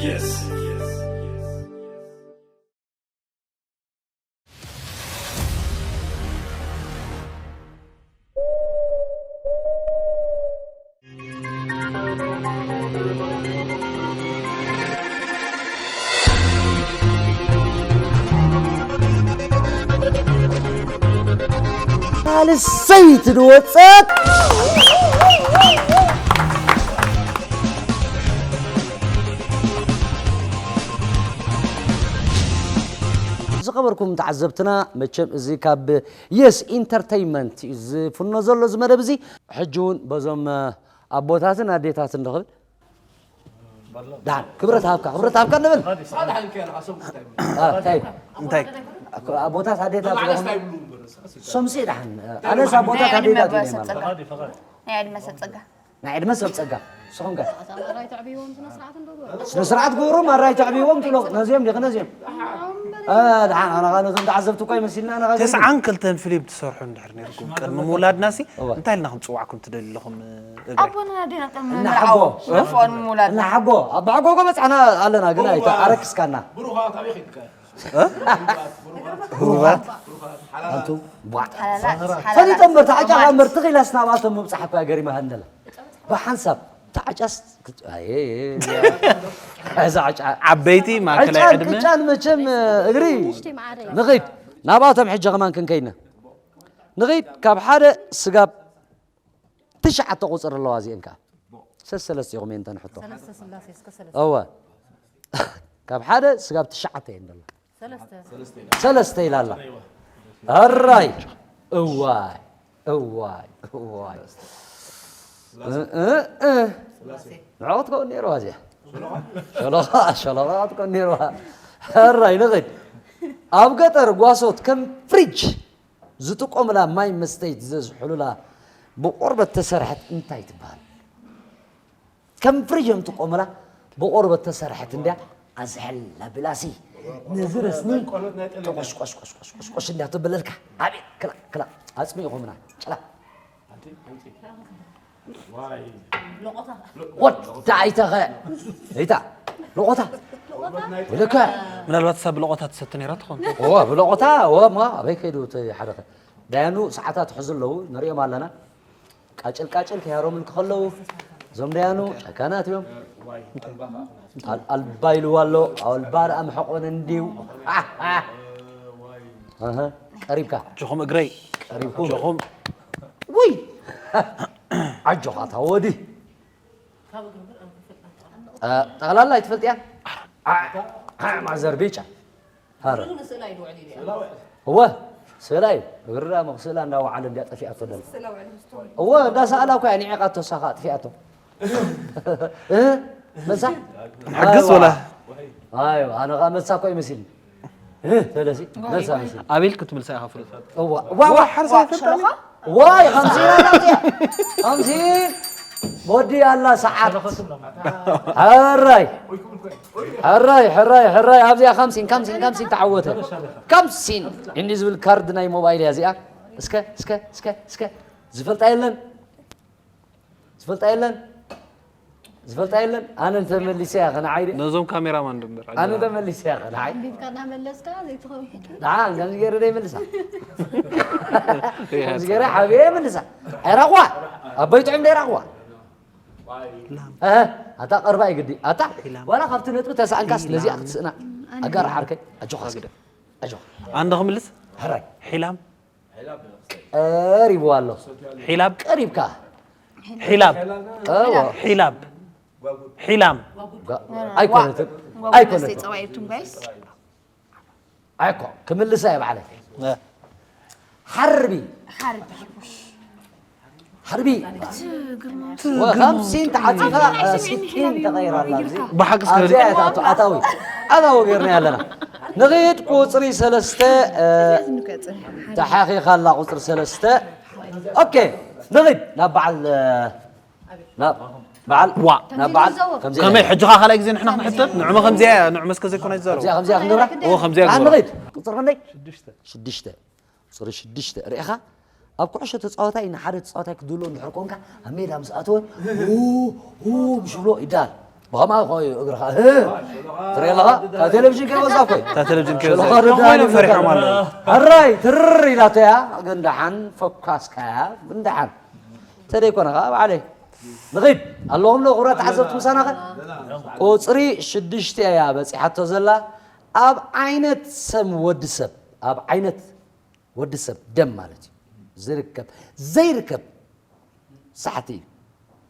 Yes. ሳልሰይቲ ዝወፀት ዝኸበርኩም ተዓዘብትና፣ መቸም እዚ ካብ የስ ኢንተርተይንመንት እዩ ዝፍኖ ዘሎ እዚ መደብ እዚ። ሕጂ እውን በዞም ኣቦታትን ኣዴታትን ንኽብል ዳን ክብረት ሃብካ፣ ክብረት ሃብካ ንብል። እንታይ ኣቦታት ኣዴታት ሶምሲ ዳን ኣነስ ኣቦታት ኣዴታት እዩ ማለት። ናይ ዕድመ ሰብ ፀጋ ናይ ዕድመ ሰብ ፀጋ ንስኹም ከ ስነ ስርዓት ግበሩ። ማራ ኣይተዕብይዎም ትብሎ ነዚኦም ዲኺ ነዚኦም። ደሓን ኣና ነዞም ተዓዘብቲ እኮ ይመሲልና። ኣና ተስዓን ክልተን ፊልም ትሰርሑ እንድሕር ነርኩም ቅድሚ ምውላድና ሲ እንታይ ኢልና ክንፅዋዕኩም ትደልዩ ኣለኹም? እግረይ ኣቦና ዲና ቅድሚ እናሓጎ ምርዓው መርፍኦን ምውላድ እናሓጎ ኣባሓጎ እኮ በፃሕና ኣለና ግን ኣይተ ኣረክስካና። ብሩኻት ኣበይ ኺድካ ህቡባት ኣንቱ ቧዕ ሓላላት ፈሊጦም በር ተዓጫኻ እምበር ትኺላስ ናብኣቶም ምብፃሕ እኳ ገሪማ ሃንደላ ብሓንሳብ ተዓጫስ ዓበይቲ ማእከላይ ዕድመ ቅጫን መቸም እግሪ ንኺድ ናብኣቶም ሕጂ ከማን ክንከይድና ንኺድ ካብ ሓደ ስጋብ ትሽዓተ ቁፅር ኣለዋ እዚአን ከዓ ሰሰለስተ ኢኹም እየን ተንሕቶ እወ ካብ ሓደ ስጋብ ትሽዓተ እየን ደላ ሰለስተ ኢላ ኣላ ኣራይ እዋይ እዋይ እዋይ ንዕኦ ትከውን ነይርዋ እዚኣ ሸለኻ ሸለኻ ትከውን ነይርዋ ሕራይ ንኽድ ኣብ ገጠር ጓሶት ከም ፍሪጅ ዝጥቀሙላ ማይ መስተይት ዘዝሕሉላ ብቆርበት ተሰርሐት እንታይ ትበሃል ከም ፍሪጅ እዮም ትቆሙላ ብቆርበት ተሰርሐት እንዲያ ኣዝሐል ኣቢላሲ ነዚ ረስኒ ቆሽቆሽቆሽቆሽቆሽ እንዲያ ትብለልካ ኣቤት ክላ ክላ ኣፅሚ ይኾምና ጨላ ወዳ ኣይተኸ እታ ልቆታ ወለከ ምናልባት እሳ ብለቆታ ትሰቲ ነይራ ትኾን እዋ ብለቆታ እዋ ማ ኣበይ ከይዱ እቲ ሓደ ኸ ዳያኑ ሰዓታት ሕዙ ኣለዉ ንሪኦም ኣለና ቃጭል ቃጭል ከያሮምን ከለዉ እዞም ዳያኑ ጨካናት እዮም ኣልባ ኢልዋ ኣሎ ኣልባ ደኣ መሐቆነ እንድዩ ቀሪብካ ጆኹም እግረይ ቀሪብኩም ጆኹም ውይ ዓጆኻ ታወዲ ጠቕላላ ኣይትፈልጥያን ማዘር ቢጫ እወ ስእላ እዩ እግሪ ዳሞ ስእላ እንዳወዓለ እንዲያ ጠፊኣቶ ደላ እወ እንዳሰኣላ እኮ እያ ኒዒቓቶ እሳ ከዓ ጥፊኣቶ መሳ ንሓግዝ ወላ ኣነ ከዓ መሳ እኮ ይመስልኒ ተለሲ መሳ መስልኒ ኣቤል ክትምልሳ ኢኻ ፍሉጥ ዋዋ ሓርሳ ፈጣኒ ዋይ ከምዚ ኢላ ናብዚኣ ከምዚ ወዲ ኣላ ሰዓት ሕራይ ሕራይ ሕራይ ሕራይ ኣብዚኣ ከምሲን ከምሲን ከምሲን ተዓወተ ከምሲን እንዲ ዝብል ካርድ ናይ ሞባይል እያ እዚኣ እስከ እስከ እስከ እስከ ዝፈልጣ የለን ዝፈልጣ የለን ዝፈልጣ የለን ኣነ እንተመሊሰ እያ ከነዓይ ነዞም ካሜራማን ድምበር ኣነ እንተመሊሰ እያ ከነዓይ ኣንቢብካ እናመለስካ ዘይትኸውን ደሓን ከምዚ ገይረ ደይመልሳ ከምዚ ገይረ ሓብየ ይመልሳ ኣይራቕዋ ኣቦይ ጥዑም ደይራቕዋ ኣታ ቀርባ ይግዲ ኣታ ዋላ ካብቲ ነጥቢ ተሳእንካስ ነዚኣ ክትስእና ኣጋር ሓርከይ ኣጆኻ ኣጆኻ ኣንደ ክምልስ ሕራይ ሒላም ቀሪብዋ ኣሎ። ሒላብ ቀሪብካ። ሒላብ ሒላብ ሒላም ኣይኮነትን ኣይኮነትን ኣይኮ ክምልሳ እየ ባዕለይ ሓርቢ ሓርቢ ወኸምሲን ተዓፂፋ ሲቲን ተቐይራ ኣላ ኣብዚ ብሓቂ ኣብዚኣ እያ ትኣቱ ኣታዊ ኣታዊ ገይርና ኣለና ንኽድ ቁፅሪ ሰለስተ ተሓኺኻ ኣላ ቁፅሪ ሰለስተ ኦኬ ንኽድ ናብ በዓል ናብ በዓል ዋ ናብ በዓል ከምዚ ከመይ ሕጂ ኸ ካልኣይ ግዜ ንሕና ክንሕተት ንዕመ ከምዚኣ እያ ንዕመ እስከ ዘይኮነ ይዛረቡ ከምዚኣ ከምዚኣ ክንገብራ እዎ ከምዚኣ ንኽድ ቁፅሪ ክንደይ ሽዱሽተ ቁፅሪ ሽዱሽተ ርኢኻ ኣብ ኩዕሾ ተጻዋታይ ንሓደ ተጻዋታይ ክድሎ እንድሕር ኮንካ ኣብ ሜዳ ምስ ኣተወ ሁ ሁ ምሽ ብሎ ይዳል። ብኸማ ኮ እግርኻ ህ ትርኢ ኣለኻ። ካብ ቴሌቪዥን ከይወጻ ኮይ እታ ቴሌቪዥን ከይወጻ ሸሎኻ ዶ ዳኒ ፈሪሖም ኣለዉ። ኣራይ ትርር ኢላቶ እያ። ግን ደሓን ፈኳስካያ ግን ደሓን ተደይኮነ ኸዓ ባዕለይ ንኺድ ኣለኹም ዶ ክብራት ተዓዘብቲ ምሳናኸ። ቁፅሪ ሽዱሽተ እያ በፂሓቶ ዘላ። ኣብ ዓይነት ሰም ወዲ ሰብ ኣብ ዓይነት ወዲ ሰብ ደም ማለት እዩ ዝርከብ ዘይርከብ ሳሕቲ እዩ።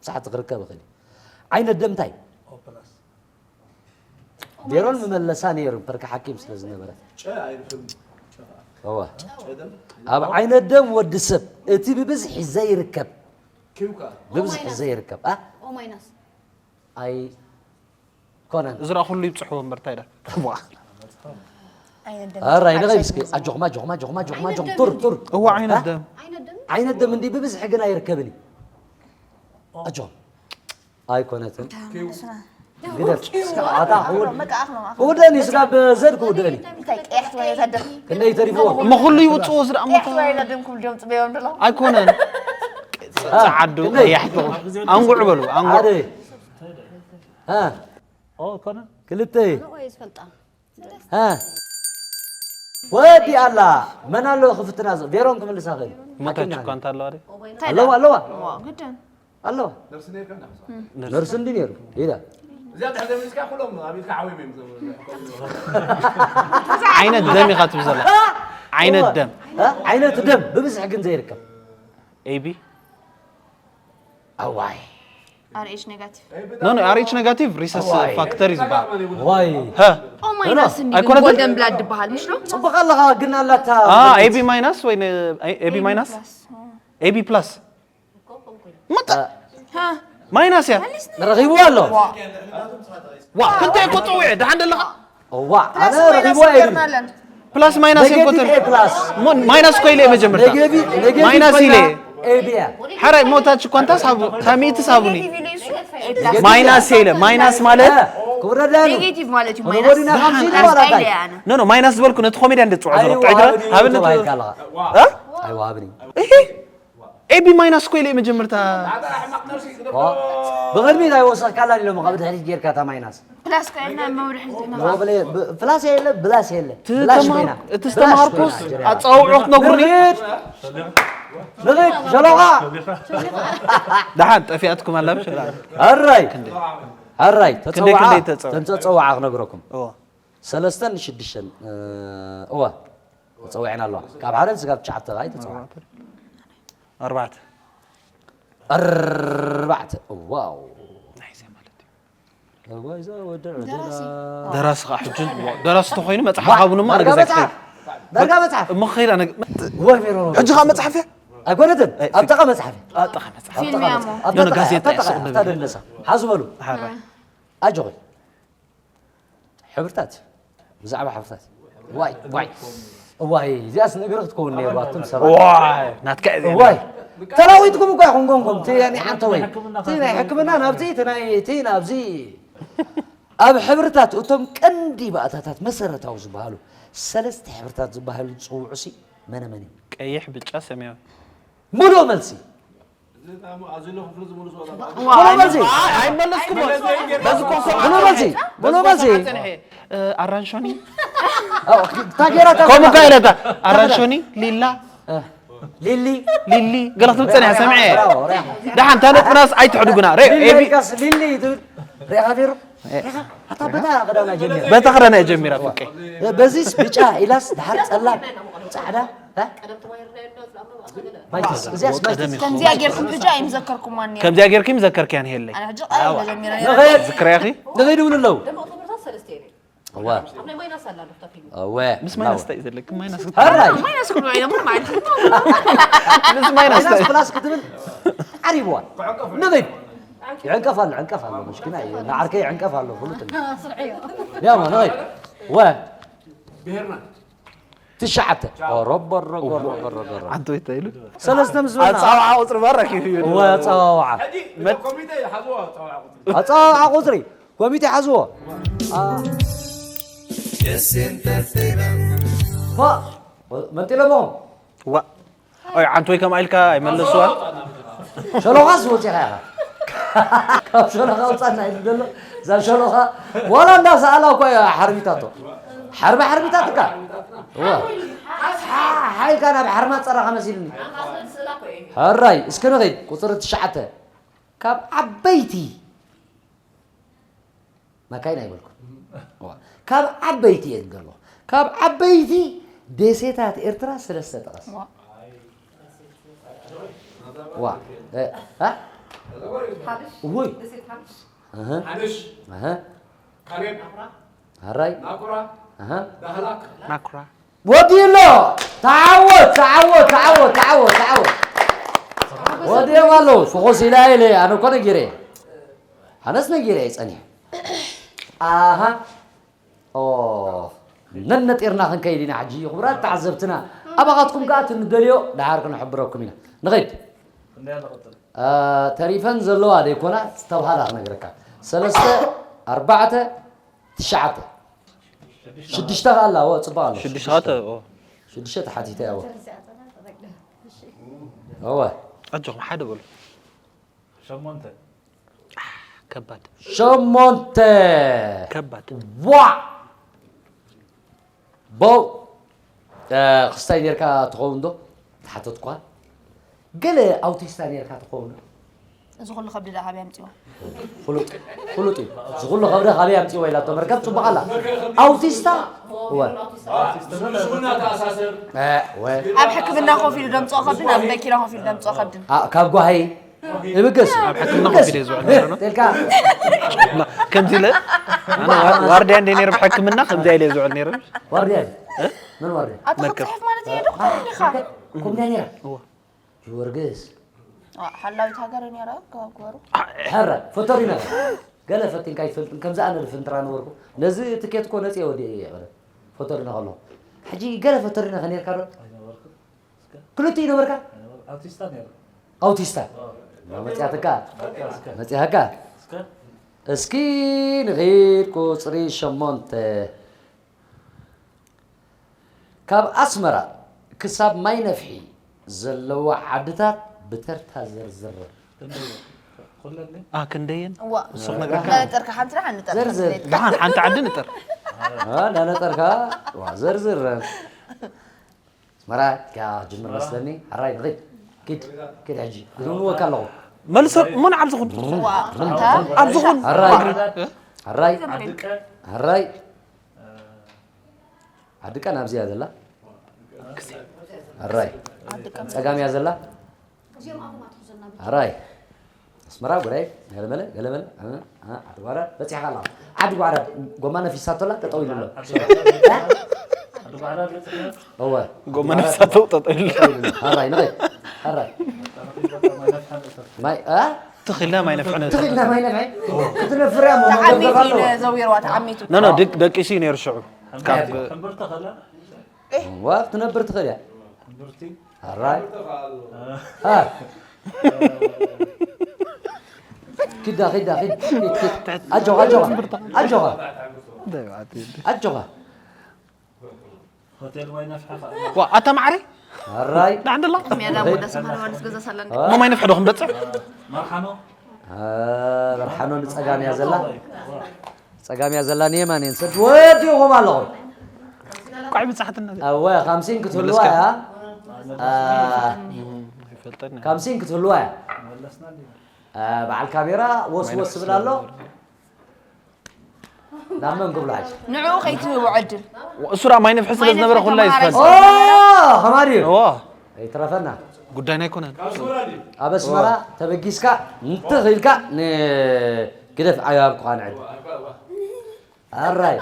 ሳሕቲ ክርከብ ይኽእል እዩ። ዓይነት ደም እንታይ እዩ? ቬሮን ምመለሳ ነይሩ ፐርካ ሓኪም ስለ ዝነበረ። እወ። ኣብ ዓይነት ደም ወዲ ሰብ እቲ ብብዝሒ ዘይርከብ ብብዝሒ ዘይርከብ ኣ? ኦ ማይናስ። ኣይኮነን። እዚ ደኣ ኩሉ ይብጽሕዎ እምበር እንታይ ደኣ? ኣራይ ንኸይድ እስኪ ኣጆኹም ኣጆኹም ኣጆኹም ኣጆኹም ኣጆኹም ቱር ቱር። እዋ ዓይነት ደም። ዓይነት ደም እንዲ ብብዝሒ ግን ኣይርከብን እዩ። ኣጆኹም ኣይኮነትን። ግደፍ እስከ ኣታ ክውድ ክውደን እዩ ስጋብ ዘድ ክውደን እዩ። እንታይ ቀያሕ ትበለ ወታደር? ክንደይ ተሪፍዎ? እሞ ኩሉ ይውጽዎ እዚ ደኣ እሞ ቀያሕ ትበለ ደም ኩሉ ዲዮም ጽበዮም ደሎ? ኣይኮነን። ጸዓዱ ቀያሕቲ ኣንጉዕ በሉ ኣንጉዕ። ሓደ እ ኦ ኮነ ክልተ እ ወዲ ኣላ መን ኣሎ ክፍትና ዝ- ቬሮን ክምልሳ ኽእል እሞ ታች እኳ እንተ ኣለዋ ደ ኣለዋ ኣለዋ ግድን ኣለዋ ነርስ እንዲ ነይሩ ኢዳ እዚኣ ትሕዘ ሚስካ ኩሎም ኣብ ኢድካ ዓብዮም እዮም ዓይነት ደም ኢኻ ትብል ዘላ ዓይነት ደም እ? ዓይነት ደም ብብዝሒ ግን ዘይርከብ ኤቢ ኣዋይ RH negative ኖ ኖ RH negative rhesus factor እዩ ዝበሃል። ዋይ ሀ Oh my gosh እንዲ ኣይኮነትን? Golden blood ይበሃል ምሽ ዶ? ጽቡቕ ኣለኻ ግን ኣላታ አ AB minus ወይ AB minus AB plus ምጣ ማይናስ እያ ረኺብዎ ኣሎ ዋ ክንተ እኮ ጽውዕ ደሓን ደለኻ እዋ ኣነ ረኺብዎ እየ ፕላስ ማይናስ እየ ኮተር ፕላስ ማይናስ እኮ ኢለ መጀመርታ ኔጌቲቭ ኔጌቲቭ ማይናስ ኢለ ኤቢያ ሓራይ ሞታች እኳ እንታስ ሃቡ ታሚእቲ ሳቡኒ ማይናስ ኢለ ማይናስ ማለት ክውረዳኒ negative ማለት እዩ ወዲና ማይናስ ከምዚ ይባላል ኖ ኖ ማይናስ ዝበልኩ ነቲ ኮሜድያ እንደ ጽውዕ ዘሎ ጥዑይ ድረ ሃብኒ ኣይዋሃብኒ እሂ ኤቢ ማይናስ እኮ ኢለ መጀመርታ ብቕድሚት ኣይወሰኽካላን ኢሎም ካብ ድሕሪት ጌርካ እታ ማይናስ ፕላስ ኮይና መውርሒ ዝድነኻ ፕላስ የለ ብላስ የለ ብላሽ ኮይና እቲ ዝተማሃርኩስ ኣጸዋውዑ ክትነግሩኒ ንኺድ ንኺድ ሸሎኻ ደሓን ጠፊኣትኩም ኣላ ብሸላ ኣራይ ኣራይ ክንደይ ተጸዋዓ ክንደይ ተጸውዐ? ተምጸ ጸዋዓ ክነግረኩም እዎ ሰለስተን ሽዱሽተን እዋ ተጸዊዐን ኣለዋ ካብ ሓደን ስጋብ ትሽዓተ ኸዓ ተጸዋዓ ኣርባዕተ ኣርባዕተ ዋው ናይዚ ማለት እዩ እዋይ እዛ ወዲ ዕድላ ደራሲ ከዓ ሕጂ ደራሲ ተኮይኑ መፅሓፍ ሃቡንማ ዳርጋ ነገዛ መፅሓፍ ዳርጋ መፅሓፍ ምኸይዳ ወይ ሜሮ ሕጂ ከዓ መፅሓፍ እያ ኣይኮነትን ኣብጣ መፅሓፍ ኣጣ መፅሓፍ ፊልም እያ እሞ ኖ፣ ኖ፣ ጋዜጣ እያ፣ ሱቕ ንብል። ተደነሳ ሓዙ በሉ ሓራይ ኣጆኺ ሕብርታት ብዛዕባ ሕብርታት ዋይ ዋይ ዋይ እዚኣስ ንእግሪ ክትከውን ነይርዋ ኣቱም ሰባት ዋይ ናትካ እየ ዋይ ተላዊጥኩም እኳ ይኹን ጎንኩም እቲ ናይ ሓንተ ወይ እቲ ናይ ሕክምና ናብዚ እቲ ናይ እቲ ናብዚ ኣብ ሕብርታት እቶም ቀንዲ ባእታታት መሰረታዊ ዝበሃሉ ሰለስተ ሕብርታት ዝበሃሉ ዝፅውዑ ሲ መነ መን እዩ ቀይሕ ብጫ ሰማያዊ ሙሉእ መልሲ ሙሉእ መልሲ ኣይመለስኩም በዚ ኮኮብ ሙሉእ መልሲ ሙሉእ መልሲ ኣራንሾኒ ታጌራ ከምኡ እኮ ኢለታ ኣራንሾኒ ሊላ ሊሊ ሊሊ ገለ ክትብል ፀኒሐ ሰሚዐ ደሓን እታ ነጥብናስ ኣይትሕድጉና ረ ኤቢ ሊሊ ትብል ሪኢኻ ፌሮ ኣታ በታ ቀዳማ ጀሚራ በታ ክዳና እየ ጀሚራ ፍቀይ በዚስ ብጫ ኢላስ ድሓር ፀላም ፃዕዳ እ? ማይክስ እዚያስ ማይክስ ከምዚኣ ጌርኩም ብጫ ኣይምዘከርኩማን ነይሩ ከምዚኣ ጌርኪ ምዘከርክያን የለይ ኣነ ሕጂ ቀይሕ ተጀሚረ ነይረ ንኸይድ ዝክርያኺ ንኸይድ እውን ኣለዉ እወ ምስ እወ ማይናስ እንታይ እዩ ዘለኪ ማይናስ ሕራይ ማይናስ ክብሎ እዮም ማለት ምስ ማይናስ እንታይ ፕላስ ክትብል ዓሪብዋ ንኸይድ ይዕንቀፍ ኣሎ ዕንቀፍ ኣሎ ምሽኪና እዩ ንዓርከይ ይዕንቀፍ ኣሎ ፍሉጥ ያማ ንኸይድ ወ ትሽዓተ ኦሮቦሮቦሮቦሮቦሮ ዓንተ ወይ እንታይ ኢሉ ሰለስተ ምስ በልና ኣጻዋዓ ቁፅሪ ባር ረኪቡ እዩ እወ ኣጸዋውዓ ኣጸዋውዓ ቁፅሪ ኮሚቴ ሓዝዎ ፋ መጢለሞ ዋ ኣይ ዓንቶይ ከም ኢልካ ኣይመለስዋ። ሸሎኻስ ወፂኻ ኢኻ። ካብ ሸሎኻ ውፃና ኢሉ ዘሎ። እዛ ሸሎኻ ዋላ እንዳሰኣላ እኮ እያ ሓርቢታቶ። ሓርቢ ሓርቢታትካ። እዋ። ሓ- ሓ- ሓ ኢልካ ናብ ሓርማት ፀራኻ መሲልኒ። ሕራይ እስኪ ንኸይድ ቁፅሪ ትሽዓተ። ካብ ዓበይቲ መካይን ኣይበልኩ ካብ ዓበይቲ እየ ዝገርሞ ካብ ዓበይቲ ደሴታት ኤርትራ ሰለስተ ጠቐስ ዋ ውይ ደሴት ሓብሽ ኣሀ ሓንሽ ኣሀ ካሌብ ኣራይ ናቁራ ኣሀ ዳህላክ ናኩራ ወዲሎ ተዓወት ተዓወት ተዓወት ተዓወት ተዓወት ወዲኦም ኣለዉ ፍኹስ ኢላ ኢለ ኣነ እኮ ነጊረ ኣነስ ነጊረ እየ ጸኒሐ ኣሃ ኦ ነነጢርና ክንከይድ ኢና ሕጂ ክቡራት ተዓዘብትና ኣባኻትኩም ከኣ እቲ ንደልዮ ደሓር ክንሕብረኩም ኢና ንኸይድ ተሪፈን ዘለዋ ደይኮና ዝተብሃላ ክነግረካ ሰለስተ ኣርባዕተ ትሽዓተ ሽዱሽተ ከኣ ኣላ ወ ጽቡቅ ኣሎ ሽዱሽተ ሽዱሽተ ተሓቲተ ያወ እወ ኣጆኹም ሓደ በሉ ሸሞንተ ከባድ ሸሞንተ ከባድ ዋ ቦው ክስታይ ኔርካ ትኸውን ዶ ተሓተትኳ ገለ ኣውቲስታ ኔርካ ትኸውን ዶ እዚ ኩሉ ከብዲ ደኣ ካበይ ኣምፅዎ ፍሉጥ ፍሉጥ እዩ እዚ ኩሉ ከብዲ ካበይ ኣምፅዎ ኢላቶ መርከብ ፅቡቅ ኣላ ኣውቲስታ እወ ሽጉና ተኣሳሰር እ፣ ወ ኣብ ሕክምና ኮፍ ኢሉ ደምፅኦ ከብድን ኣብ መኪና ኮፍ ኢሉ ደምፅኦ ከብድን ኣ፣ ካብ ጓሃይ ይብገስ ኣብ ሕክምና ኮፍ ኢለ ዝውዕል ነይረ ነው ተልካ ከምዚ ኢለ ኣነ ዋ- ዋርድያ እንደ ነይረ ብሕክምና ከምዚ ኢለ ዝውዕል ነይረ ዋርድያ መን ዋርድያ ኣታ ከም መርከብ። ፅሑፍ ማለት እየ ዶ ኢኻ ኩም ዳይ ነይራ ጊዮርጊስ ሓላዊት ሃገር ነይራ ካብ ክበሩ ሕረ ፈተሪና ገለ ፈቲንካ ይፈልጥን ከምዚ ኣነ ዝፍንጥራ ነበርኩ ነዚ ትኬት ኮ ነፂ ወዲ እየ ቀረ ፈተሪና ከሎ ሕጂ ገለ ፈተሪና ከኔርካ ዶ ክልቲኡ ነበርካ ኣውቲስታ ነይሩ ኣውቲስታ መፅያትካ መፅያካ እስኪ ንኺድ ቁፅሪ ሸሞንተ ካብ ኣስመራ ክሳብ ማይ ነፍሒ ዘለዋ ዓድታት ብተርታ ዘርዝር ኩለኒ ኣ ክንደየን እዋ ንስኽ ነግረካ ነጠርካ ሓንቲ ደሓን ንጠርካ ዘርዝር ደሓን ሓንቲ ዓዲ ንጠር ዳነጠርካ ዘርዝር ኣስመራ ያ ጅምር መስለኒ ሕራይ ንኺድ ኪድ ኪድ ሕጂ ይድውንወካ ኣለኹ መልሶ እሞ ንዓብ ዝኹን እዋ እንታ ኣብ ዝኹን ሕራይ ሕራይ ዓድቀ ሕራይ ዓድቀ ናብዚያ ዘላ ሕራይ ጸጋምያ ዘላ ሕራይ ኣስመራ ጉዳይ ገለመለ ገለመለ ዓዲ ጓዳ በፂሕካ ኣላ ዓዲ ጓዳ ጎማ ነፊሳቶላ ጠጠው ኢሉ ኣሎ እወ ጎማ ነፍሳተው ጠጠው ኢሉ ሕራይ ንኸይ ሕራይ ማይ እ ትኽልና ማይ ነፍሕነ ትኽልና ማይ ነፍሐ ክትነፍር እያ እሞ ተዓሚቱ መገብ ኣለዋ እዩ ዘዊርዋ ተዓሚቱ ኖ ኖ ደቅ- ደቂሱ እዩ ነይሩ ሽዑ ካብ ዋ ክትነብር ትኽእል እያ ሕራይ ኪዳ ኪዳ ኪድ ኪድ ኪድ ኣጆኻ ኣጆኻ ኣጆኻ ኣጆኻ ሆቴል ማይ ነፍሐ ዋ ኣታ ማዕረ ሕራይ ዳዕንደላ ቅድሚያ ዳ ወደ ስምሃር ማለት ገዛ ሳለን እሞ ማይ ነፍሐ ዶ ክንበፅሕ መርሓኖ በርሓኖ ንፀጋም እያ ዘላ ፀጋም እያ ዘላ ንየማን እየን ሰብ ወዲኹም ኣለኹም ቋዕ ብፃሕትና እወ ኻምሲን ክትህልዋ እያ ይፈልጠና ካምሲን ክትህልዋ እያ በዓል ካሜራ ወስ ወስ ዝብል ኣሎ ናብ መን ክብሎ ሓጂ ንዕኡ ከይትህቦ ዕድል እሱ ራ ማይ ነፍሒ ስለ ዝነበረ ኩላ ይዝፈን ኦ ከማሪ እዩ እዎ ኣይትረፈና ጉዳይና ኣይኮነን ኣብ ኣስመራ ተበጊስካ እንተኺልካ ንግደፍ ዓብኩኻ ንዕድ ኣራይ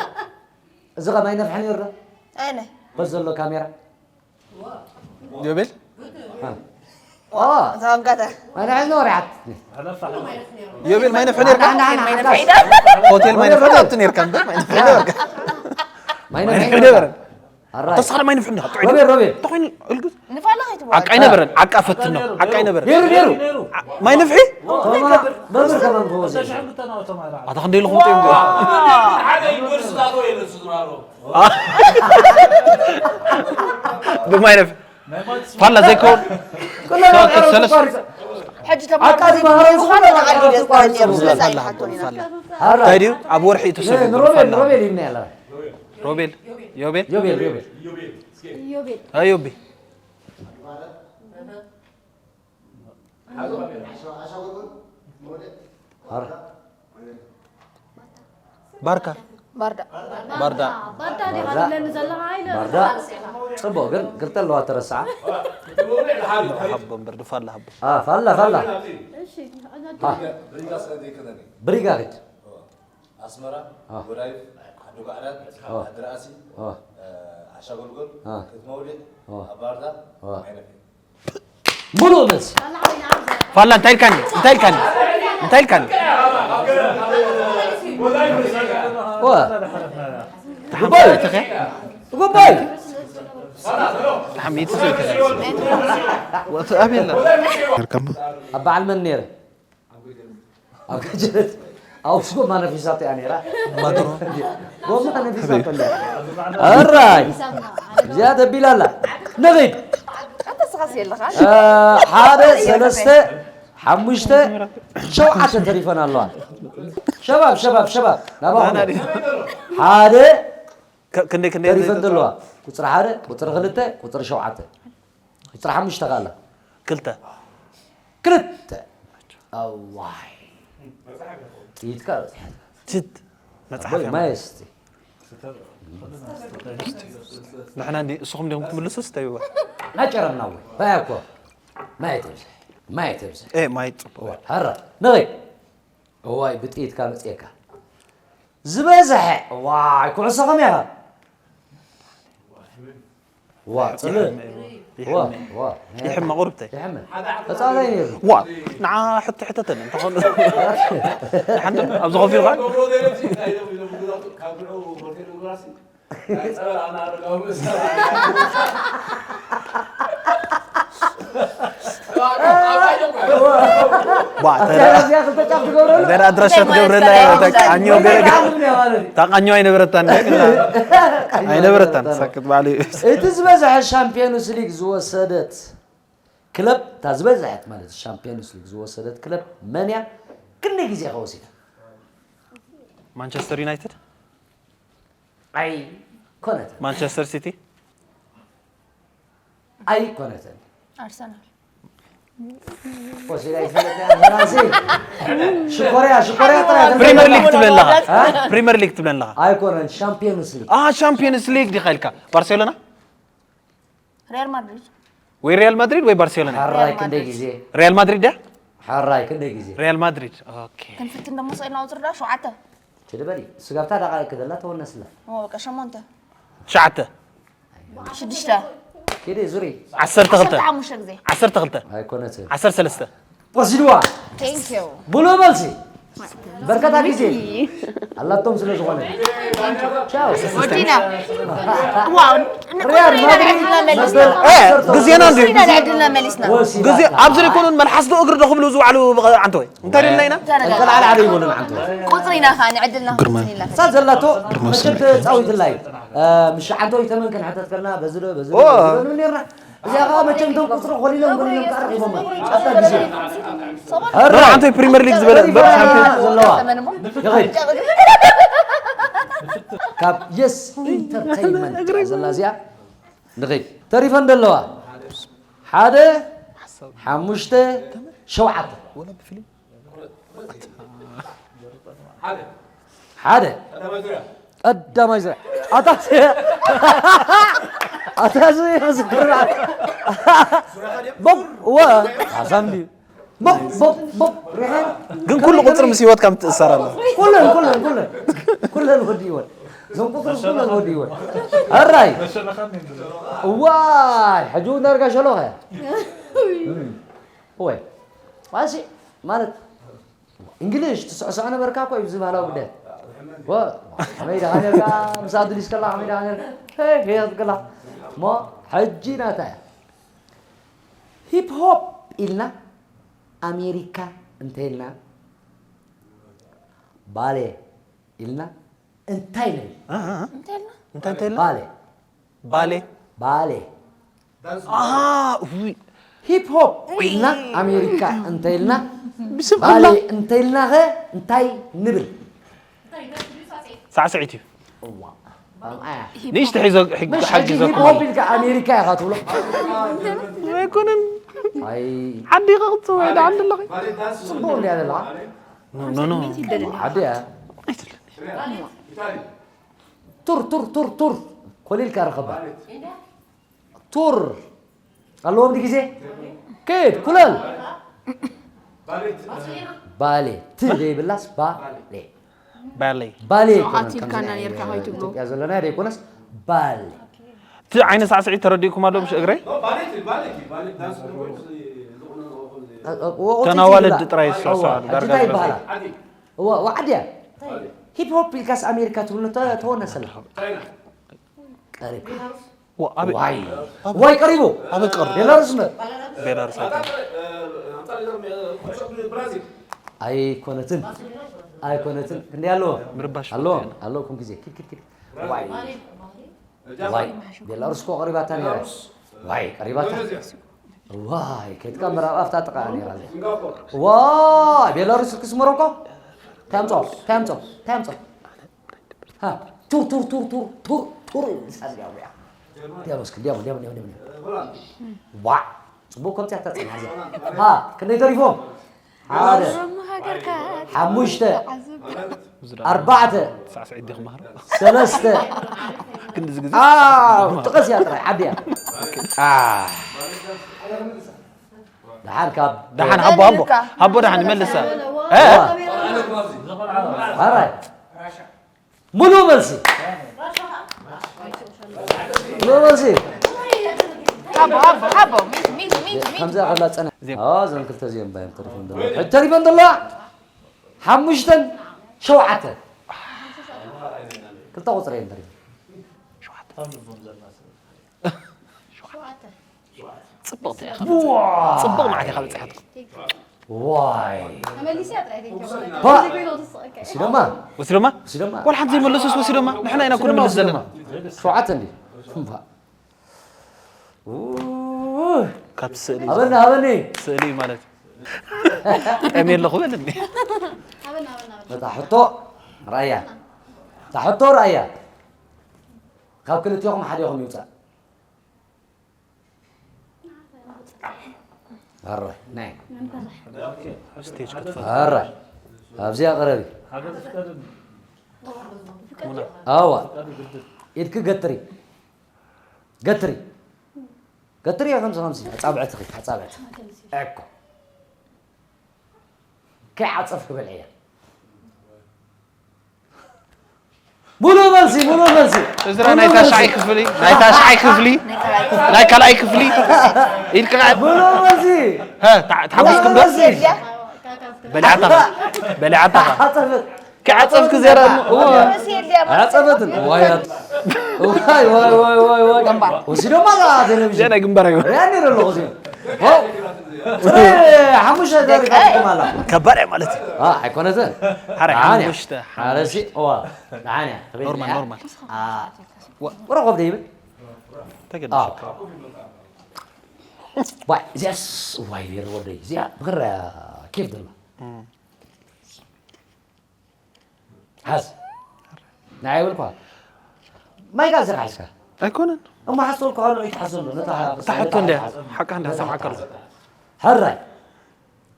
እዚ ኸ ማይ ነፍሒ ነይሩ ዶ ኣነ በዚ ዘሎ ካሜራ ዮቤል ኦ እዛ ወንጋታ ማይ ነፍሒ ነይሩ ርዓት ዮቤል ማይ ነፍሒ ነርካ ሆቴል ማይ ነፍሒ ኣብቲ ነርካ እምበር ማይ ነፍሒ ነርካ ማይ ማይ ነፍሒ ነፍሒ ነበረ ኣራይ ተስኻለ ማይ ነፍሒ ነካ ጥዑይ ሮቤል ሮቤል ተኾይኑ እልጉዝ ንፋላ ከይትዋ ዓቃ ኣይነበረን ዓቃ ፈትኖ ዓቃ ኣይነበረን ነይሩ ነይሩ ማይ ነፍሒ መምህር ከመን ክወዘ ኣታ ክንደይ ኢልኹም ጥዮም ሓደ ዩኒቨርሲቲ ኣቶ የለን ስድራሮ ብማይ ነፍሒ ፋላ ዘይከውን ኩሎም ኣዕሩኽ ሰለስተ- ተቋሪጾም። ሕጂ ኣቃዚ ባህራዊ ዝኾነ ኣዕሩኽ ተቋሪጾም። ስለዛ ፋላ ይሓቶ ሃቦ ነይራ። ፋላ ሃራ እንታይ ድዩ ኣብ ወርሒ እዩ ተሰሪዙ ንሮቤል ፋላ ንሮቤል ይብና ያለ ሮቤል ዮቤል ዮቤል ዮቤል ዮቤል ኣዮቢ ሃራ ባርካ ባርዳ ባርዳ ባርዳ ዲኻ ትብለኒ ዘለኻ ኣይነ ባርዳ ጽቡቅ ግን ክልተ ኣለዋ ተረስዓ ሃቦ እምበር ድፋላ ሃቦ ፋላ ፋላ እሺ ብሪጋ ኪድ ኣስመራ፣ አ። ጎዳይፍ፣ ዓዲ ጓዕዳድ፣ አ። ዓዲ ራእሲ፣ አ። ዓሻ ጎልጎል፣ አ። ክትመውሊዕ፣ አ። ኣብ ባህር ዳር፣ አ። ማይ ነፍሒ። ሙሉእ መልሲ ፋላ እንታይ ኢልካኒ እንታይ ኢልካኒ እንታይ ኢልካኒ ዋ ተሓሚተኸ ጉባይ ተሓሚቱ ዘይተኸ ወተ ኣቤላ ኣብ በዓል መን ነይረ ኣብ ገጀረት ኣብ ውሽጢ ጎማ ነፊሳቶ እያ ነይራ ማድሮ ጎማ ነፊሳቶ እያ ኣራይ እዚኣ ተቢላ ኣላ ንኺድ ኣንተ ስኻስ የለኻ ሓደ ሰለስተ ሓሙሽተ ሸውዓተ ተሪፈን ኣለዋ ሸባብ ሸባብ ሸባብ ናባኹም ሓደ ክንደይ ክንደይ ተሪፈን ዘለዋ ቁፅሪ ሓደ ቁፅሪ ክልተ ቁፅሪ ሸውዓተ ቁፅሪ ሓሙሽተ ካላ ክልተ ክልተ ኣዋይ ጥይትካ በፅሐት ጅት መፅሓፍ እያ ማየስቲ ንሕና እንዲ እስኹም ዲኹም ትምልሱስ ተይዋ ናጨረምና ወይ ባያ እኮ ማየት ብዝሕ ማየት ብዝሕ ኤ ማይ ፅቡቅ ሀረ ንኸይ እዋይ ብጥይትካ መፅየካ ዝበዝሐ ዋይ ኩዕሶ ከመይ ኢኻ ዋ ፅልእ ዋ ዋ ይሕመ ቁርብተይ ይሕመ ተፃዋታይ ነይሩ ዋ ንዓ ሕቶ ሕተተን እንተኾኑ ሓንቲ ኣብዚ ኮፍ ኢልካ ኣዚኣ ክልተ ጫፍ ትገብረሉ ገና ኣድራሻ ትገብረላ ተቃኞ ገረጋ ታቃኞ ኣይነበረታን ኣይነበረታን ሳክት ባዕሉ እዩ እቲ ዝበዝሐ ሻምፒዮንስ ሊግ ዝወሰደት ክለብ እታ ዝበዝሐት ማለት ሻምፒዮንስ ሊግ ዝወሰደት ክለብ መን እያ ክንደይ ግዜ ከ ወሲዳ ማንቸስተር ዩናይትድ ኣይኮነትን ማንቸስተር ሲቲ ኣይኮነትን ኣርሰናል ወሲዳ ይፈለጥ እያ ፈራንሲ ሽኮርያ ሽኮርያ ጥራይ ፕሪምየር ሊግ ትብለለኻ ፕሪምየር ሊግ ትብለለኻ ኣይኮነን ሻምፒዮንስ ሊግ ሻምፒዮንስ ሊግ ዲኻ ኢልካ ባርሴሎና ሪያል ማድሪድ ወይ ሪያል ማድሪድ ወይ ባርሴሎና ሓራይ ክንደይ ግዜ ሪያል ማድሪድ ድያ ሓራይ ክንደይ ግዜ ሪያል ማድሪድ ኦኬ ክንፍትን ደሞ ስኢልና ቁፅሪ ዳ ሸውዓተ ችድ በሊ ስጋብታ ዳቃ ክደላ ተወነስላ እሞ በቃ ሸሞንተ ሸዓተ ሽዱሽተ ኪዲ ዙሪ ዓሰርተ ክልተ ሓሙሽተ ግዜ ዓሰርተ ክልተ ኣይኮነትን ዓሰርተ ሰለስተ ወሲድዋ ቴንኪዩ ብሉእ መልሲ በርከታ ግዜ ኣላቶም ስለ ዝኾነ ቻው ወዲና ዋው ሪያል ማድሪድ ንቁፅሪ መበል እ፣ ዓሰርተ ግዜና እንድዩ ኢና ንዕድልና መሊስና ወሲዳ ግዜ ኣብዚ ዘይኮኑን መልሓስ ዶ እግሪ ዶ ክብሉ ዝውዕሉ ዓንተ ወይ እንታይ ደልና ኢና ጠንቀል ዓላ ዓለ ይበሉን ዓንተ ቁፅሪ ኢና ኸዓ ንዕድልና ክንስን ኢላ እሳ ዘላቶ መቸም ተፃዊትላ እዩ ምሽ ዓንተ ወይ ተመን ክንሕተት ከለና በዚ ዶ በዚ ዶ ኦ። በዚ ዶ ንብል ነርና እዚኣ ከዓ መቸም እቶም ቁፅሪ ኮሊሎም ኮሊሎም ከዓ ረኪቦማ ኣብታ ግዜ ዶ ዓንተ ወይ ፕሪምየር ሊግ ዝበለ እምበር ሻምፒዮን ዘለዋ ይኸይድ ካብ የስ ኢንተርቴይንመንት እያ ዘላ እዚኣ ንኸይድ ተሪፈን ዘለዋ ሓደ ሓሙሽተ ሸውዓተ ሓደ ቀዳማይ ዙርያ ኣታ ኣታ ዝክራ ቦብ ወ ሓሳም ድዩ ቦብ ቦብ ቦብ ሪሓን ግን ኩሉ ቁፅሪ ምስ ህይወት ከም ትእሰር ኣለ ኩለን ኩለን ኩለን ኩለን ወዲ ይወል እዞም ቁፅሪ ኩለን ወዲ ይወል ኣራይ እዋይ ሕጂ እውን ዳርጋ ሸሎኸ ወይ ዋሲ ማለት እንግሊሽ ትስዕስዖ ነበርካ እኮ እዩ ብዝባህላዊ ጉዳይ ከመይ ደኻ ነርካ ምስ ኣዱሊስ ከላ ከመይ ደኻ ነርካ ከላ እሞ ሕጂ ናታ እያ ሂፕ ሆፕ ኢልና ኣሜሪካ እንተኢልና ባሌ ኢልና እንታይ ንብል እንታይ ኢልና እንታይ እንታይ ኢልና ባሌ ባሌ ባሌ ኣሃ፣ ውይ። ሂፕ ሆፕ ኢልና ኣሜሪካ እንተኢልና ብስም ባሌ ኣላ እንተኢልናኸ እንታይ ንብል? ሳዕስዒት እዩ። እዋ፣ ከምኣ እያ። ንእሽቲ ሒዞ ሕጊ ምሽ ሓጊ ሕጂ ዞ ሂፕ ሆፕ ኢልካ ኣሜሪካ ኢኻ ትብሎ። ኣይኮነን። ኣይ ዓዲ ከቕጽ ወይ ደኣ ኣለኺ። ጽቡቕ እንድያ ዘለኻ። ኖ ኖ። ዓዲ እያ። ኣይትብለኒ። ቱር ቱር ቱር ቱር ኮሊልካ ረኸባ። ቱር ኣለዎም ግዜ። ከይድ ኩለል። ባሌ ት ዘይብላስ ባሌ። ባሌ ባሌ ሸውዓት ኣይኮነን፣ ኢልካ ከምዚ እና ናይ ነርካ ከይትብሎ። ኢትዮጵያ ዘለና ዘይኮነስ ባሌ። እቲ ዓይነት ሳዕስዒት ተረዲእኩም ኣሎ? ምሽ እግረይ ወ- ወ- እተን ወ- ኣዋልድ ትብላ። ጥራይ ዝስዕስዓ እዋ፣ ዳርጋ እንታይ ዝበዝሑ። ይበሃላ? እዋ፣ ዋዕድያ ሂፕ ሆፕ ኢልካስ ኣሜሪካ ትብሎ ተ- ተወነሰላ። ቀሪብ። ዋ፣ ኣበይ? ዋይ ዋይ ቀሪቡ። ኣበይ ቀሪቡ? ቤላሩስ መ ቤላሩስ ኣይኮነን። ኣይኮነትን ኣይኮነትን። ክንደይ ኣለዎ? ምርባሽ ኣለዎ ፈትየና። ኣለዎ። ኩም ግዜ ኪድ ኪድ ኪድ። ዋይ ዋይ ቤላሩስ እኮ ቀሪባታ ነይራ። ዋይ ቀሪባታ። ዋይ ከይትካ ምዕራብ ኣፍታ ጥቃ ነይራ። ዋይ ቤላሩስ ክስ ሞሮኮ። ታምጾ ታምጾ ታምጾ። ሃ ቱር ቱር ቱር ቱር ቱር ቱር። ዲያቦስ ዲያቦ ዲያቦ ዲያቦ ዲያቦ። ዋ ጽቡቅ ከምዚያ ተጽናዕያ። ሃ ክንደይ ተሪፎም? ሓደ ሓሙሽተ ኣርባዕተ ሳዕስዒት ዲኹም ማህሮ? ሰለስተ ክንድዚ ግዜ ኣው ጥቐስ እያ ጥራይ ዓዲ እያ። ኣህ። ደሓን ካብ ደሓን ሃቦ ሃቦ ሃቦ ደሓን ይመልሳ። እ? ኣራይ ሙሉ መልሲ ሙሉ መልሲ ሃቦ ሃቦ ሃቦ ሚት ሚት ሚት ሚት ከምዚኣ ከላ ጸና። ኣዎ እዘን ክልተ እዚኦም ባዮም ተሪፎም ዘለዋ። ሕጂ ተሪፈን ዘለዋ ሓሙሽተን ሸውዓተ ክልተ ቁፅሪ እየን ተሪፈን። ጽብቕቲ ኢኻ። ጽብቕ መዓት ኢኻ በጺሓትኩም። ዋይ ተመሊሰ እያ ጥራይ ተንኪ ባ ወሲዶማ ወሲዶማ? ወሲዶማ ዋላ ሓንቲ ዘይመለሱስ ወሲዶማ? ንሕና ኢና እኮ ንመልስ ዘለና። ሸውዓተ እንዲ እምባ ኡ፣ ካብቲ ስእሊ ሃበኒ ሃበኒ ስእሊ ማለት እዩ። ጠም የለኹ በልኒ። ነታ ሕቶ ራእያ እታ ሕቶ ራእያ ካብ ክልቲኹም ሓዲኹም ይውፃእ። ኣረ ናይ ስቴጅ ክትፈ ኣረ ኣብዚኣ ቅረቢ። ኣዋ ኢድኪ ገትሪ ገትሪ ገትሪ ከምዚ ከምዚ ኣጻብዕትኺ ኣጻብዕቲ እኮ ከይዓጸፍኪ በልዕያ። ሙሉእ መልሲ ሙሉእ መልሲ እዝራ ናይ ታሽዓይ ክፍሊ ናይ ታሽዓይ ክፍሊ ናይ ካልኣይ ክፍሊ ኢልካ ሙሉእ መልሲ ሀ፣ ታ- ተሓጎስኩም ዶ? ሙሉእ መልሲ በሊዓታኻ በሊዓታኻ ዓጸፈት ክዓጸፍኪ ዘራ እሞ እዎ ዓጸፈትን ዋይ ዋይ ዋይ ዋይ ዋይ ወሲዶማ እዛ ቴሌቪዥን እዚኣ ናይ ግንባር ኣይኮነ ሪኣኒ ኣለኹ እዚ ዋው ጥረ ሓሙሽተ ዘሪፋትኩም ኣላ ከባድ እያ ማለት እዩ። ኣይኮነትን ሓራይ ደሓን እያ። ሓሙሽተ ሓረሲ እዋ ደሓን እያ። ኖርማል ኖርማል ወረቆብ ደይብል ተገደሰ ዋይ እዚኣስ ዋይ ቤር ወደይ እዚኣ ብክራ ኬፍ ደላ ሓዝ ንዓይ ይብልኳ ማይ ጋር ዝር ሓዝካ ኣይኮነን እሞ ሓዝተልኩ ካልኦ ይትሓዘሉ ነታ እታ ሕቶ እንድያ ሓቃ እንድያ ሓቃ ሕራይ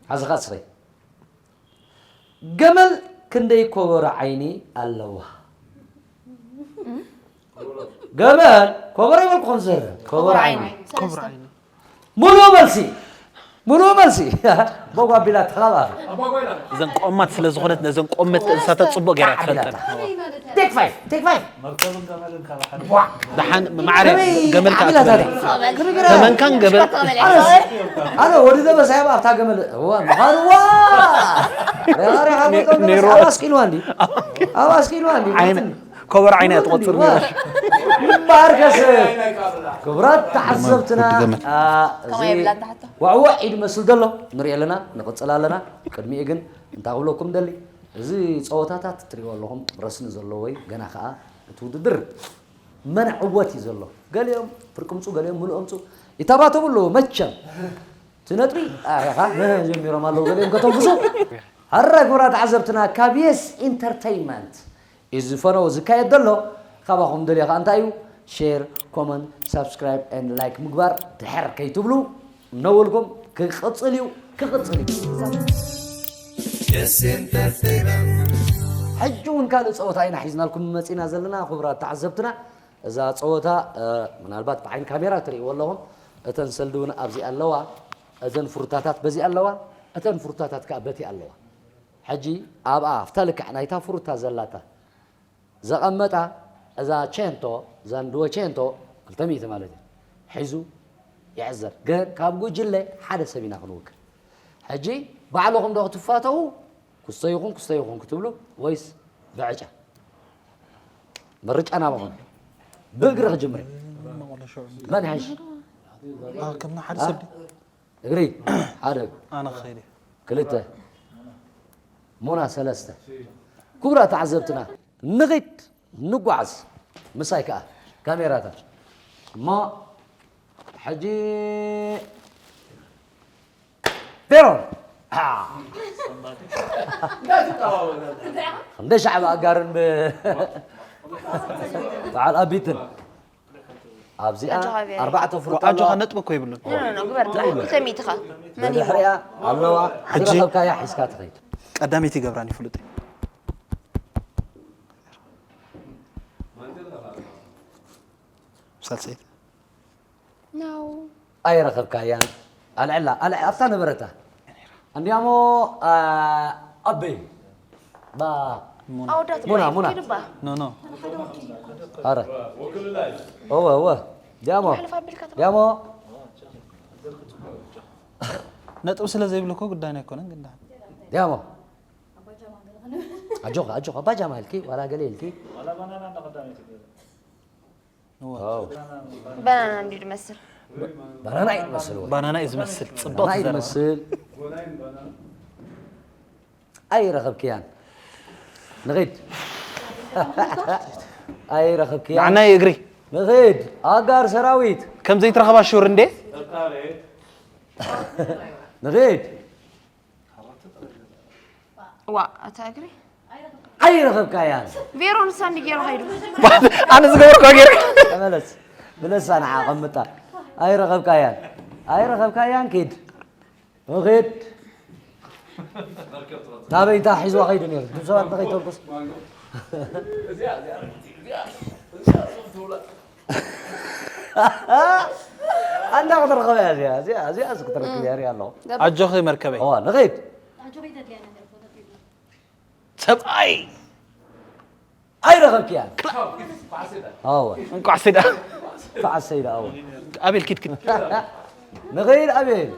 ሓዝኻ ስኸይ ገመል ክንደይ ኮበሮ ዓይኒ ኣለዋ? ገመል ኮበሮ ይበልኩኹም ዝር ኮበሮ ዓይኒ ኮብራ ዓይኒ ሙሉእ መልሲ ሙሉእ መልሲ ቦጓ ቢላ ተኸባቢ እዘን ቆማት ስለ ዝኾነት ነዘን ቆመት እንስሳታት ጽቡቕ ገይራ ትፈልጠን ቴክ ፋይቭ ቴክ ፋይቭ ደሓን ማዕረ ከመይ ገመል ዓሚላ ከኣትበላ ታዲያ? ከመይ ገይራ? ተመንካን ገበል ኣነ ወዲ ደበሳይ ኣብታ ገመል እዋ ምዃኑ ዋ ሪኻ ሪኻ ኔ- ጎይቶም ኔሮ- ደበሳይ ኣብ ኣስቂልዋ እንዲ ኣብ ኣስቂልዋ እንዲ ዓይነ ኮበር ዓይነ እያ ትቆጽር ነይራ ባርከስ ክቡራት ተዓዘብትና ወዲ ገመል። አ፣ እዚ ከማይ የብላን ትሓቶ ዋዕዋዕ ኢድ መስል ዘሎ ንሪኢ ኣለና ንቕፅል ኣለና ቅድሚኡ ግን እንታይ ክብለኩም ደሊ እዚ ፀወታታት ትሪእዎ ኣለኹም ረስኒ ዘለዎ እዩ ገና ከዓ እቲ ውድድር መን ዕወት እዩ ዘሎ ገሊኦም ፍርቂ ምፁ ገሊኦም ምሉእ ምፁ ይተባተቡ ኣለዉ መቸም። እቲ ነጥቢ ኣኻ ጀሚሮም ኣለዉ ገሊኦም ከተንፍሱ። ኣረ ክቡራት ተዓዘብትና ካብ የስ ኢንተርተይንመንት እዩ ዝፈነው ዝካየድ ዘሎ። ካባኹም ደልዮ ከኣ እንታይ እዩ? ሼር፣ ኮመንት፣ ሳብስክራይብ ኤንድ ላይክ ምግባር ድሕር ከይትብሉ ነውልኩም። ክቕጽል እዩ፣ ክቕጽል እዩ። የስ ኢንተርተይንመንት። ሕጂ እውን ካልእ ጸወታ ኢና ሒዝናልኩም መጺና ዘለና ክቡራት ተዓዘብትና። እዛ ጸወታ ምናልባት ብዓይኒ ካሜራ ትርእይዎ ኣለኹም። እተን ሰልዲ እውን ኣብዚ ኣለዋ። እዘን ፍሩታታት በዚ ኣለዋ። እተን ፍሩታታት ከኣ በቲ ኣለዋ። ሕጂ ኣብኣ ኣብታ ልክዕ ናይታ ፍሩታ ዘላታ ዘቐመጣ እዛ ቼንቶ፣ እዛ ንድወ ቼንቶ ክልተ ሚእቲ ማለት እዩ። ሒዙ ይዕዘር። ግን ካብ ጉጅለ ሓደ ሰብ ኢና ክንውክል። ሕጂ ባዕልኹም ዶ ክትፋተዉ ክስተ ይኹን ክስተ ይኹን ክትብሉ ወይስ ብዕጫ? ምርጫ ናባኹም። ብእግሪ ክጅምር። መን ይሓይሽ? ከምና ሓደ ሰብ ድዩ? እግሪ ሓደ፣ ኣነ ክኸይድ እየ። ክልተ፣ ሙና ሰለስተ። ክቡራት ተዓዘብትና ንኺድ ንጓዓዝ። ምሳይ ከኣ ካሜራታት እሞ ሕጂ ቬሮን እንደ ሻዕቢ ኣጋርን ብ- በዓል ኣቢትን ኣብዚኣ ኣጆኻ ቬሪ። ኣርባዕተ ፍሩት ኣጆኻ ኣለዋ። ነጥቢ እኮ ይብሉን። ኖ ኖ ግበር ጥራይ ክልተ ሚእትኻ መን ይብሎ? ብድሕሪኣ ኣለዋ ሕጂ ዝረኸብካያ ሒዝካ ትኸይድ። ቀዳመይቲ ይገብራን ይፍሉጥ እዩ። ሳልሰይቲ No። ኣይረኸብካያን። ኣልዕላ ኣልዕ ኣብታ ነበረታ እንዲያሞ ኣበይ ባ ኣወዳት ሙና፣ ሙና። ኪድባ ኖ ኖ ኣረ እወ እወ ዲያሞ ሕልፍ ኣቢልካ ትባ ዲያሞ ነጥቢ ስለ ዘይብሉ እኮ ጉዳይና ኣይኮነን ግን ደሓን። ዲያሞ ኣጆኻ ኣጆኻ ኣባጃማ ኢልኪ ዋላ ገለ ኢልኪ እወ። ዋው ባናና እንዲዩ ዝመስል ባናና እዩ ዝመስል ወይ ባናና እዩ ዝመስል ጽብቕ ባናና እዩ ዘረባ። ዝመስል ኣይረኸብክያን ንኺድ ኣይረኸብክያን ንዓናይ እግሪ ንኺድ ኣጋር ሰራዊት ከም ዘይትረኸባ ሹር እንዴ ንኺድ ዋ እታ እግሪ ኣይረኸብካያን ቬሮ ንሳ እንዲ ገይሩ ኸይዱ ኣነ ዝገበርኳ ገይረ ተመለስ ብለሳ ንዓ ቀምጣ ኣይረኸብካያን ኣይረኸብካያን ኪድ ንኺድ ናበይ እንታ ሒዝዋ ኸይዱ ነይሩ እቶም ሰባት ንኸይተልኩስ ኣንዳ ክትረኸበ እያ እዚኣ እዚኣ እዚኣ እዚ ክትረክብ እያ ሪኣ ኣለኹ ኣጆኺ መርከበይ እዋ ንኺድ ሰብኣይ ኣይረኸብክያ ኣወ እንቋዕ ስዳ ከዓሰ ኢለ ኣወ ኣቤል ኪድ ኪድ ንኸይድ ኣቤል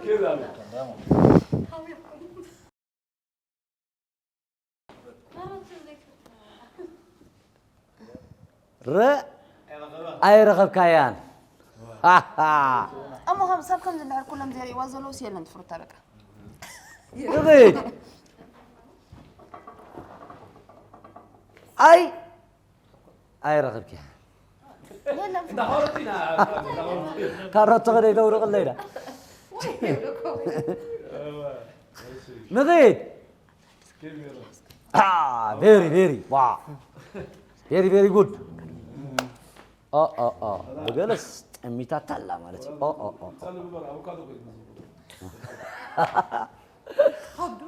ረ ኣይረኸብካያን እሞ ከም ሰብ ከምዚ እንድሕር ኩሎም ዘርእዋ ዘለውስ የለን ትፍሩታ በቃ ንኺድ ኣይ ኣይረኸብክያ የለን ካሮቶ ከደይ ተውርቕ ኣለይና ንኺድ very very very wow very very good ብገለስ ጠሚታታ ኣላ ማለት እዩ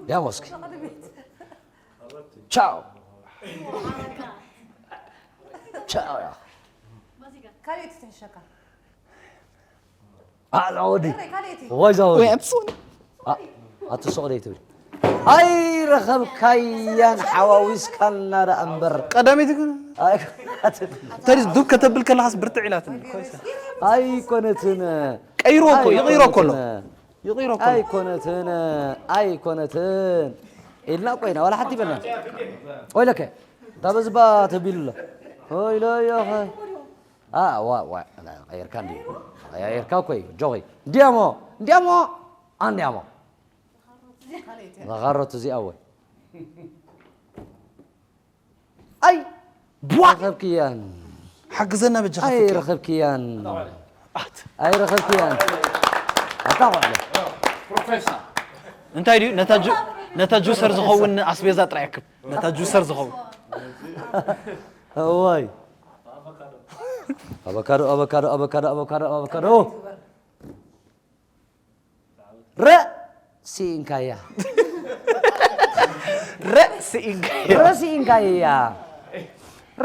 ዲያሞስኪ ቻው ቻው ያ ካልኦት ትሕሸካ ኣላ ወዲ ካልኦት ወይ ዛ ወዲ ወይ ኣትስውን ኣትስቕ ደይ ትብል ኣይረኸብካያን ሓዋዊስካና ደኣ እምበር ቀዳመይቲ ግን ኣይ- ተሪስ ዱብ ከተብል ከለኻስ ብርትዕ ኢላትኒ ኮይሰ ኣይኮነትን ቀይሮ እኮ ይቕይሮ እኮ ኣሎ ይቕይሮ እኮ ኣሎ ኣይኮነትን ኣይኮነትን ኢልና ኮይና ዋላ ሓንቲ ይበልና ወይለከ እንታ በዝባ ተቢሉ ኣሎ ወይለዮ ዋ ዋ ቀየርካ እንዲ ቀያየርካ እኮ እዩ ጆኺ እንዲያሞ እንዲያሞ ኣንዲያሞ መኻሮት እዚኣ ወይ ኣይ ቧ ረኸብክያን ሓግዘና በጃኻ ኣይ ፍቅር ረኸብክያን ኣት ኣይረኸብክያን ኣታ ቆዕለ እንታይ ድዩ ነታ ጁ- ነታ ጁሰር ዝኸውን ኣስቤዛ ጥራይ ኣክብ ነታ ጁሰር ዝኸውን እዋይ ኣቮካዶ ኣቮካዶ ኣቮካዶ ኣቮካዶ ኣቮካዶ ረ ስኢንካያ ረ ስኢንካያ ረ ስኢንካያ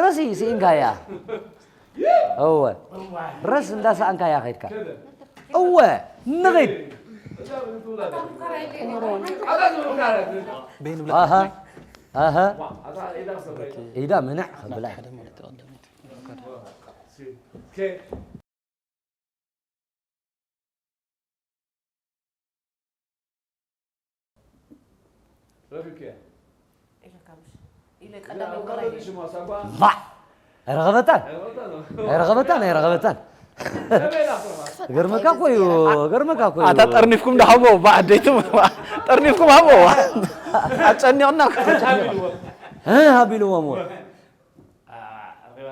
ረ ስኢንካያ እወ ረስ እንዳሰኣንካያ ከድካ እወ ንኺድ ኣሃ ኣሃ ኢዳ ምንዕ ከብላ ረኺብክያ ኢለ ቀዳማይ ወራይ ባ ኣይረኸበታን ኣይረኸበታን ኣይረኸበታን ገርመካ ኮዩ ገርመካ ኮዩ ኣታ ጠርኒፍኩም ዶ ሃቦ ብዓደይትም ጠርኒፍኩም ሃቦ ኣጨኒቕና ሃቢልዎም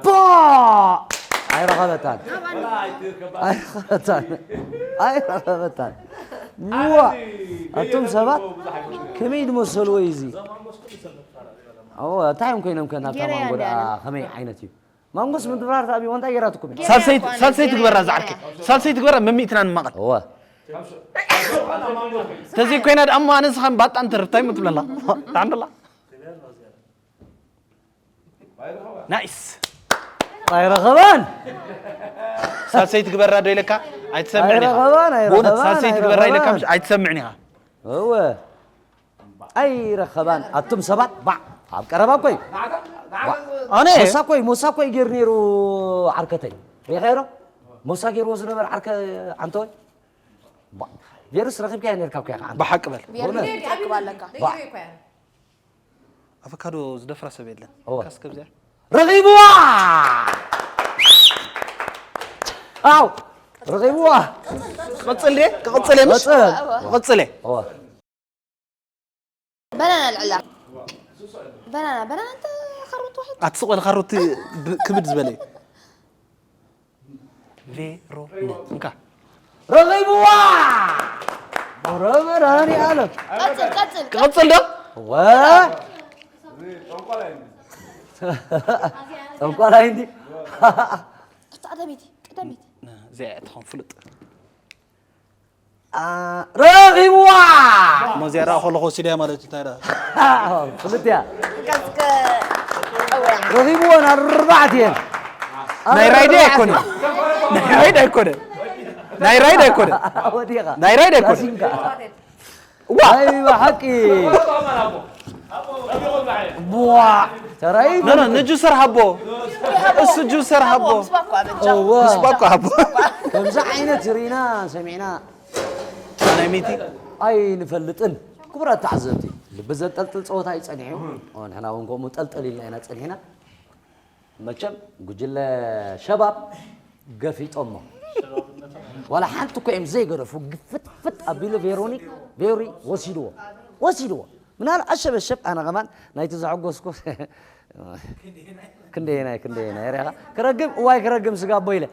ፖ ኣይረኸበታን ኣይረኸበታን ኣይረኸበታን ዋ ኣቱም ሰባት ከመይ ድመሰልዎ እዩ እዚ እንታይ እዮም ኮይኖም ከ ናብታ ማንጎ ደኣ ከመይ ዓይነት እዩ ማንጎስ ምድራር ታቢዎ እንታይ ገይራትኩም እያ ሳልሰይ ሳልሰይ ትግበራ ዝዓርከይ ሳልሰይ ትግበራ መሚእትና ንማቐል እወ ተዘይ ኮይና ደኣ እሞ ኣነ ዝኻን ባጣ እንትርብታይ ምትብለላ ዳዕምደላ ናይስ ኣይረኸባን ሳልሰይ ትግበራ ዶ ኢለካ ኣይትሰምዕን ኢኻ ኣይረኸባን ብእውነት ኣይረኸባን ሳልሰይ ትግበራ ኢለካ ኣይረኸባን ምሽ ኣይትሰምዕን ኢኻ እወ ኣይረኸባን ኣቱም ሰባት ባዕ ኣብ ቀረባ ኮይ ኣነ ሞሳ ኮይ ሞሳ ኮይ ገይሩ ነይሩ ዓርከተይ ሪኸዮ ዶ ሞሳ ገይርዎ ዝነበር ዓርከ ዓንተወይ ባዕ ቬሩስ ረኺብካዮ ነርካ ኮይ ዓንተ ብሓቂ በል ብእውነት ቢየር ይኣክብ ኣለካ ባዕ ኣቮካዶ ዝደፍራ ሰብ የለን እወ። ካስ ከብዚያ ረኺብዋ ኣው ረኺብዋ ቅጽል ድየ ክቕጽል እየ ምሽ መጽእ ክቕጽል እየ እወ በናና ልዕላ በናና በናና እንተ ካሮት ዋሒድ ኣትስቕ በል ካሮት ብ- ክብድ ዝበለ እዩ ቬሮነ እንካ ረኺብዋ ረ መድሃኒ ኣለም ቀጽል ቀጽል ክቕጽል ዶ ወ ጠንቋላይ እንዲ እታ ቀዳመይቲ ቀዳመይቲ እዚኣ እያ ትኾን ፍሉጥ ረኺብዋ ሞዚያ ዳኣ ከለኹ ወሲደያ ማለት እዩ እንታይ ዳ ፍልጥያ ቀዝቀ ቀወያ ረኺብዎ ናብ ኣርባዕትኤን ናይ ራይድ ኣይኮነ ናይ ራይድ ኣይኮነ ናይ ራይድ ኣይኮነ ወዲኻ ናይ ራይድ ኣይኮነ ራሲንካ ዋ ኣይ ብሓቂ ዋ ተራይ ኖ ኖ ንጁሰር ሃቦ እሱ ጁሰር ሃቦ ምስ ባኮ ኣበጃ እወ ስባቆ ሃቦ ከምዚ ዓይነት ሪና ሰሚዕና ናይ ሚቲ ኣይንፈልጥን ክቡራት ተዓዘብቲ ልቢ ዘንጠልጥል ፀወታ እዩ ፀኒሑ ንሕና እውን ከምኡ ጠልጠል ኢልና ኢና ፀኒሕና መቸም ጉጅለ ሸባብ ገፊጦሞ ዋላ ሓንቲ እኮ እዮም ዘይገደፉ ግፍጥፍጥ ኣቢሉ ቬሮኒክ ቬሪ ወሲድዎ ወሲድዎ ምናል ኣሸበሸብ ኣነ ከማን ናይቲ ዘሐጎስኩ ክንደየናይ ክንደየናይ ሬኻ ክረግም እዋይ ክረግም ስጋቦ ኢለ